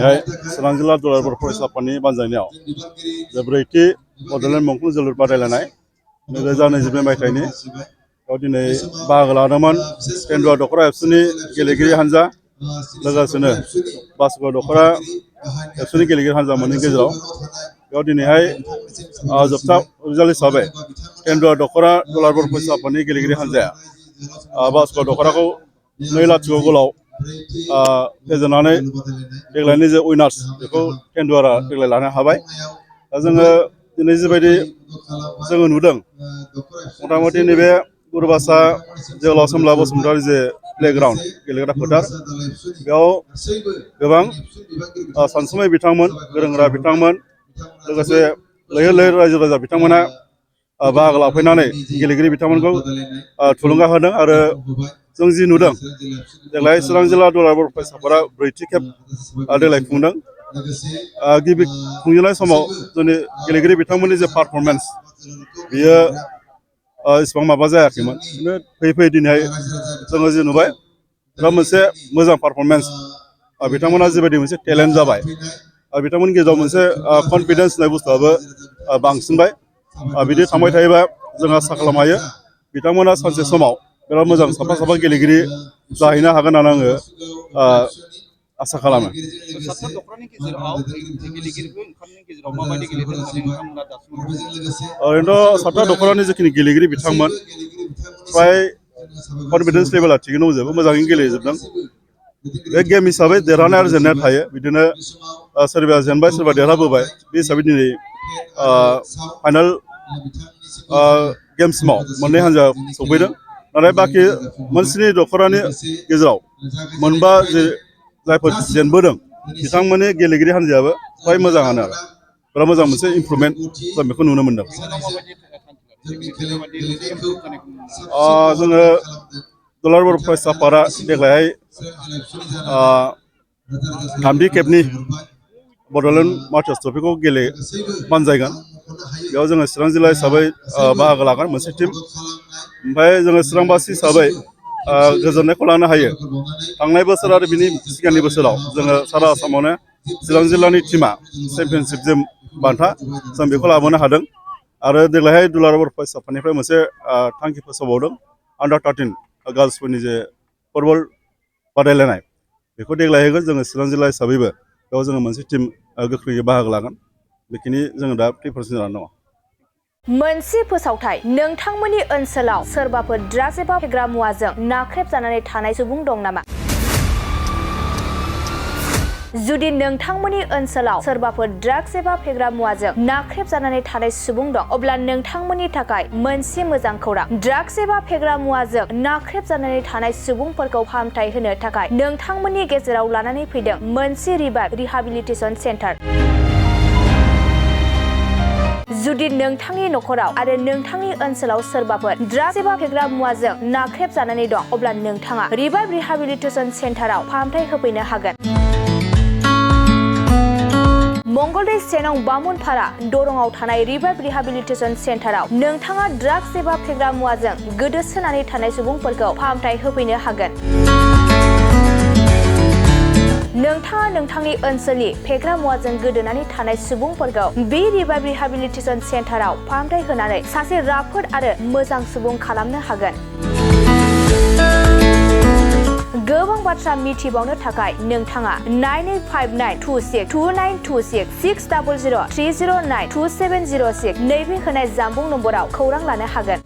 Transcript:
दिनैहाय चिरां जिल्ला दुलाराय बर' फरायसा आफादनि बानजायनायाव ब्रैथि बड'लेण्ड मुंख्लं जोलुर बादायलायनाय 2022 मायथाइनि बेयाव दिनै बाहागो लादोंमोन केन्दुआ दख'रा एबसुनि गेलेगिरि हान्जा लोगोसेनो बासुगाव दख'रा एबसुनि गेलेगिरि हान्जा मोननै गेजेराव बेयाव दिनैहाय जोबथा रिजाल्ट हिसाबै केन्दुआ दख'रा दुलाराय बर' फरायसा आफादनि गेलेगिरि हान्जाया बासुगाव दख'राखौ 2-0 गलाव फेजेननानै देग्लायनि जे उइनार्स बेखौ केन्दुआरा देग्लाय लानो हाबाय। दा जोङो दिनै जिबायदि जोङो नुदों मथा मथि नैबे गुरुबासा जोहोलाव सोमला बसुमतारी जे प्लेग्राउन्ड गेलेग्रा फोथार बेयाव गोबां सानसुमै बिथांमोन गोरों गोरा बिथांमोन लोगोसे लैहोर लैहोर रायजो राजा बिथांमोना बाहागो लाफैनानै गेलेगिरि बिथांमोनखौ थुलुंगा होदों आरो जों जि नुदों देग्लाय चिरां जिल्ला दुलाराय बर' फरायसा आफादा ब्रैथि खेब देग्लाय खुंदों। गिबि खुंजेननाय समाव जोंनि गेलेगिरि बिथांमोननि जे पारफरमेन्स बियो इसिबां माबा जायाखैमोन बिदिनो फैयै फैयै दिनैहाय जोङो जि नुबाय दा मोनसे मोजां पारफरमेन्स बिथांमोना जिबायदि मोनसे टेलेन्ट जाबाय बिथांमोननि गेजेराव मोनसे कनफिडेन्स होननाय बुस्थुआबो बांसिनबाय बिदि थांबाय थायोबा जों आसा खालामनो हायो बिथांमोना सानसे समाव बिराद मोजां साफा साफा गेलेगिरि जाहैनो हागोन होननानै आङो आसा खालामो। ओरैनोथ' सातथा दख'रानि जिखिनि गेलेगिरि बिथांमोन फ्राय कनफिडेन्स लेभेला थिगैनो दंजोबो मोजाङैनो गेलेजोबदों। बे गेम हिसाबै देरहानाय आरो जेननाया थायो बिदिनो सोरबाया जेनबाय सोरबा देरहाबोबाय बे हिसाबै दिनै फाइनाल गेमसिमाव मोननै हान्जा सौफैदों नाथाय बाखि मोनस्नि दख'रानि गेजेराव मोनबा जे जायफोर जेनबोदों बिथांमोननि गेलेगिरि हान्जायाबो फ्राय मोजाङानो आरो बिराद मोजां मोनसे इमप्रुभमेन्ट जों बेखौ नुनो मोनदों। जोङो दुलाराय बर' फरायसा आफादा देग्लायहाय थामथि खेबनि बड'लेण्ड मास्टार्स ट्रफिखौ बानजायगोन। बेयाव जोङो चिरां जिल्ला हिसाबै बाहागो लागोन मोनसे टिम ओमफ्राय जोङो चिरांबासि हिसाबै गोजोननायखौ लानो हायो थांनाय बोसोर आरो बिनि सिगांनि बोसोराव जोङो सारा आसामावनो चिरां जिल्लानि टिमा चेम्पियनशिप बान्था जों बेखौ लाबोनो हादों आरो देग्लायहाय दुलाराय बर' फरायसा आफादनिफ्राय मोनसे थांखि फोसावबावदों अंडार-13 गार्लसफोरनि जे फुटबल बादायलायनाय बेखौ देग्लाय होगोन जोङो चिरां जिल्ला हिसाबैबो बेयाव जोङो मोनसे टिम गोख्रैयै बाहागो लागोन बेखिनि जोङो दा प्रिपारेसन जानानै दङ। मोनसे फोसावथाय नोंथांमोननि ओनसोलाव सोरबाफोर ड्राग्स एबा फेग्रा मुवाजों नाख्रेबजानानै थानाय सुबुं दं नामा? जुदि नोंथांमोननि ओनसोलाव सोरबाफोर ड्राग्स एबा फेग्रा मुवाजों नाख्रेबजानानै थानाय सुबुं दं अब्ला नोंथांमोननि थाखाय मोनसे मोजां खौरां ड्राग्स एबा फेग्रा मुवाजों नाख्रेबजानानै थानाय सुबुंफोरखौ फाहामथाय होनो थाखाय नोंथांमोननि गेजेराव लानानै फैदों मोनसे रिहाबिलिटेसन सेन्टार। जुदि नोंथांनि नखराव आरो नोंथांनि ओनसोलाव सोरबाफोर ड्राग्स एबा फेग्रा मुवाजों नाख्रेबजानानै दं अब्ला नोंथाङा रिहाबिलिटेसन सेन्टाराव फाहामथाय होफैनो हागोन। मंगलदै 1 नं बामुनपारा दरंआव थानाय रिहाबिलिटेसन सेन्टाराव नोंथाङा ड्राग्स एबा फेग्रा मुवाजों गोदोसोनानै थानाय सुबुंफोरखौ फाहामथाय होफैनो हागोन। नोंथाङा नोंथांनि ओनसोलनि फेग्रा मुवाजों गोदोनानै थानाय सुबुंफोरखौ बे रिहाबिलिटेसन सेन्टाराव फाहामथाय होनानै सासे राफोद आरो मोजां सुबुं खालामनो हागोन। गोबां बाथ्रा मिथिबावनो थाखाय नोंथाङा 9859262926 60030927006 नैबे होनाय जानबुं नम्बराव खौरां लानो हागोन।